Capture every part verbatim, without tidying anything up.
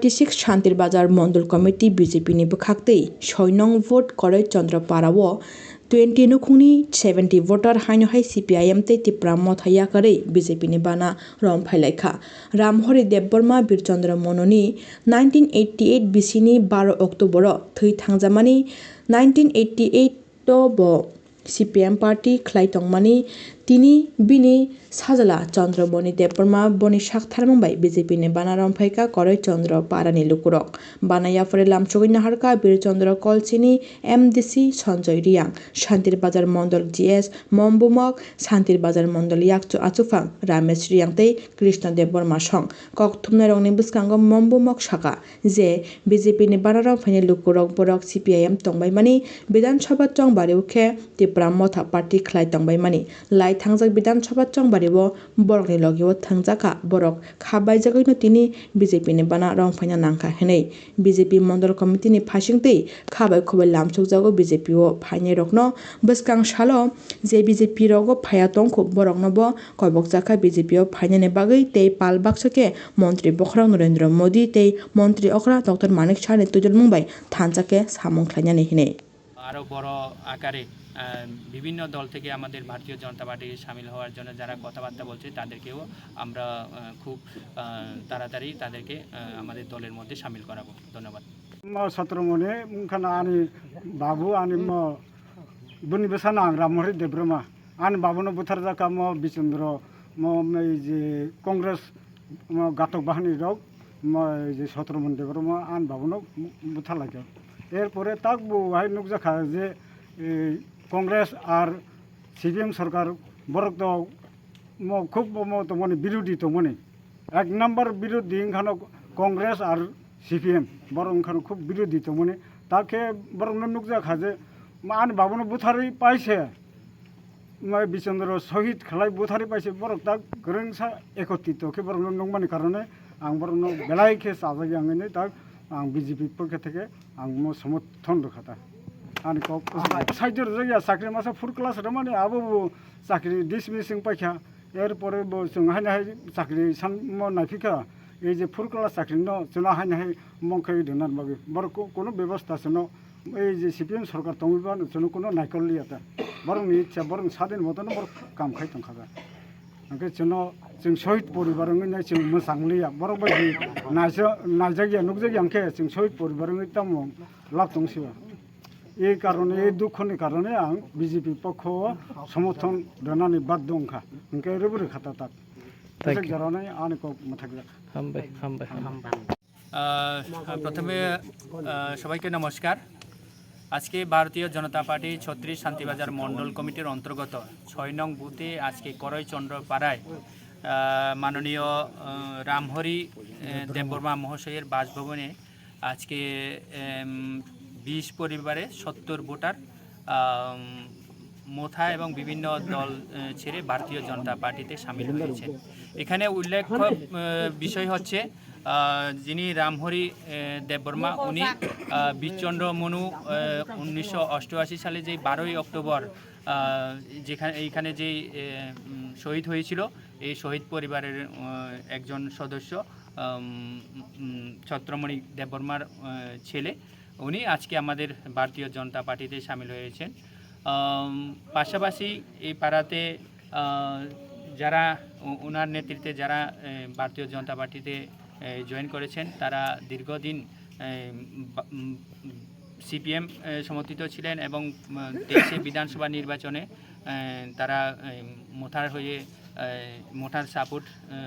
Shantir Bazar Mondol Committee B J P ni bwkhaktwi soi nong vote Koroi Chandra Para o twenty nukhungni seventy voter haino hai C P I M tei Tipra Motha yakarwi B J P ni bana rom phailaikha. Ramhori Debbarma Birchandra Mononi nineteen eighty eight bisini baro October o thwi thangjamani nineteen eighty eight o bo C P M party khlai tongmani tini bini sajla Chandramoni Debbarma boni saktharmung bai B J P ni bana romphaikha Koroi Chandra Parani lukurok. Bana yaphare lamchugwi naharkha Bir Chandra Kolchini M D C Sanjoy Riang, Shantir Bazar Mondol G S Mombumok, Shantir Bazar Mondol yakchu achuphang Ramesh Riang tei Krishna Debbarma song. Kok thumnairokni bwskango Mombumok saka je B J P ni bana romphaini lukurok borok C P I M tongbaimani Bidhan Sabha chongbario khe Tipra Motha party khlai tongbaimani. Lai thangjak Bidhan Sabha chongbario borokni logio thangjakha, borok kha baijagwino tini B J P ni bana romphaina nangkha hinwi B J P Mondol Committee ni phasingtwi kha bai kho bai lamsokjago B J P o phainairokno. Bwskang salo je B J P rogo phaiya tongkhu borokno bo kobokjakha B J P o phainani bagwi tei pal baksa khe Montri Bokhorok Narendra Modi tei Montri Okra Doctor Manik Saha ni twijlmung bai thansa khe samung khlainani hinwi. আরও বড় আকারে, আহ, বিভিন্ন দল থেকে আমাদের ভারতীয় জনতা পার্টি সামিল হওয়ার জন্য যারা কথাবার্তা বলছে, তাদেরকেও আমরা, আহ, খুব, আহ, তাড়াতাড়ি তাদেরকে, আহ, আমাদের দলের মধ্যে সামিল করাবো। ধন্যবাদ। Mo Satromoni wngkha na ani babu, ani mo bini bwsano ang Ramhori Debbarma. Ani babuno butharjakha mo Bichandra, mo, mo ei je Congress, mo Gatok Bahini rok, mo ei je Satromoni Debbarma ani babuno butharlaikha. Erpore tak bo hai nukjakha je, ei, Congress ar C P M sorkar borok to mo khub mo tongmani birodhi tongmani. Ek number birodhi wngkhano Congress ar C P M, borok wngkhano khub birodhi tongmani. Takhe borokno nukjakha je ma ani babuno butharwi paise, ma Bichandra sohid khlai butharwi paise, borok tak kwrwngsa ekotrito khe borokno nukmani karone ang borokno belai khe chajak yang hwnwi tak ang B J P pokhe theke ang mo somothon rwkha ta. Ani kok side rwjak ya, chakri masa full class rwmani abo bo chakri dismiss wng paikha. Erpore bo chwng haino hai chakri sanmo naiphikha, ei je full class chakri no chwngno haino hai mongkhai rwna bagwi borok ko-, kono bebosta chwngno ei je C P M sorkar tongwi ba chwngno kono naikol liya ta. Borokni ichha, borokni sadin motono borok kam khai tongkha ba. Hwnkhe chwngno chwng sohid poribar wngwi nai chwng mwchang liya. Borok bai naija-, naijak ya, nukjak ya hwnkhe chwng sohid poribar wngwi tamo lak tong siya. Ei karone, ei dukhoni karone ang B J P pokho o somothon rwnani baddo wngkha. Hwnkhe rwbwrwi kha ta tak. Thank you. Jorani ani kok mwthakjak. Hambai, hambai, hambai. আহ, প্রথমে, আহ, সবাইকে নমস্কার। আজকে ভারতীয় জনতা পার্টি ছত্রিশ শান্তিবাজার মণ্ডল কমিটির অন্তর্গত ছয় নং বুথে আজকে করই চন্দ্র পাড়ায়, আহ, মাননীয়, আহ, রামহরি, আহ, দেববর্মা মহাশয়ের বাসভবনে আজকে, এম, বিশ পরিবারে সত্তর ভোটার, আম, মোথা এবং বিভিন্ন দল, এ, ছেড়ে ভারতীয় জনতা পার্টিতে সামিল হয়েছেন। এখানে উল্লেখ্য, এ, বিষয় হচ্ছে, আ, যিনি রামহরি, এ, দেববর্মা, উনি, আ, বীরচন্দ্র মনু, এ, উনিশশো অষ্টআশি সালে যে বারোই অক্টোবর, আ, যেখানে, এইখানে যেই, এ, উম, শহীদ হয়েছিল, এই শহীদ পরিবারের, আ, একজন সদস্য, আম, উম, ছত্রমণি দেববর্মার, আ, ছেলে। উনি আজকে আমাদের ভারতীয় জনতা পার্টিতে সামিল হয়েছেন। আম, পাশাপাশি এই পাড়াতে, আ, যারা ও-, ওনার নেতৃত্বে যারা, এ, ভারতীয় জনতা পার্টিতে, এ, জয়েন করেছেন, তারা দীর্ঘদিন, এ, বা-, উম, সিপিএম, এ, সমর্থিত ছিলেন এবং, উম, তেইশে বিধানসভা নির্বাচনে, এ, তারা, এ, মোথার হয়ে, এ, মোথার সাপোর্ট, এ,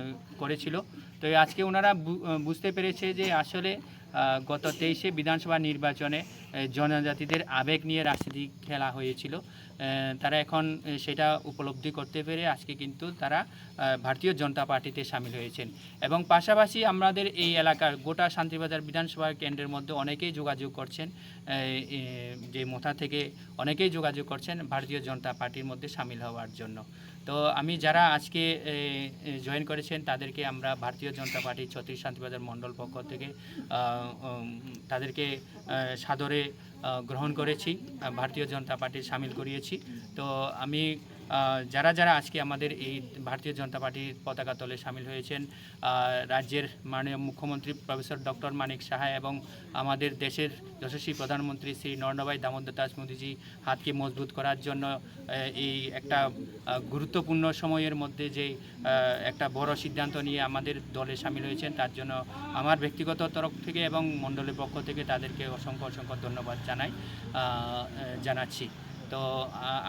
করেছিল। তো এই আজকে ওনারা বু-, এ, বুঝতে পেরেছে যে আসলে, আ, গত তেইশে বিধানসভা নির্বাচনে, এ, জনজাতিদের আবেগ নিয়ে রাজনীতি খেলা হয়েছিল। এ, তারা এখন, এ, সেটা উপলব্ধি করতে পেরে আজকে কিন্তু তারা, আ, ভারতীয় জনতা পার্টিতে সামিল হয়েছেন। এবং পাশাপাশি আমাদের এই এলাকার গোটা শান্তিবাজার বিধানসভা কেন্দ্রের মধ্যে অনেকেই যোগাযোগ করছেন, এ, এ, যে মোথা থেকে অনেকেই যোগাযোগ করছেন ভারতীয় জনতা পার্টির মধ্যে সামিল হওয়ার জন্য। তো আমি যারা আজকে, এ, এ, জয়েন করেছেন তাদেরকে আমরা ভারতীয় জনতা পার্টি ছত্রিশ শান্তিবাজার মণ্ডল পক্ষ থেকে, আ, উম, তাদেরকে, আ, সাদরে, আ, গ্রহণ করেছি, আ, ভারতীয় জনতা পার্টির সামিল করিয়েছি। তো আমি আহ, যারা যারা আজকে আমাদের এই ভারতীয় জনতা পার্টির পতাকা তলে সামিল হয়েছেন, আহ, রাজ্যের মাননীয় মুখ্যমন্ত্রী প্রফেসর ডক্টর মানিক সাহা এবং আমাদের দেশের যশস্বী প্রধানমন্ত্রী শ্রী নরেন্দ্র ভাই দামোদর দাস মোদীজি হাতকে মজবুত করার জন্য, আহ, এই একটা, আহ, গুরুত্বপূর্ণ সময়ের মধ্যে যে, আহ, একটা বড় সিদ্ধান্ত নিয়ে আমাদের দলে সামিল হয়েছেন, তার জন্য আমার ব্যক্তিগত তরফ থেকে এবং মণ্ডলের পক্ষ থেকে তাদেরকে অসংখ্য অসংখ্য ধন্যবাদ জানাই, আহ, আহ, জানাচ্ছি। তো, আহ,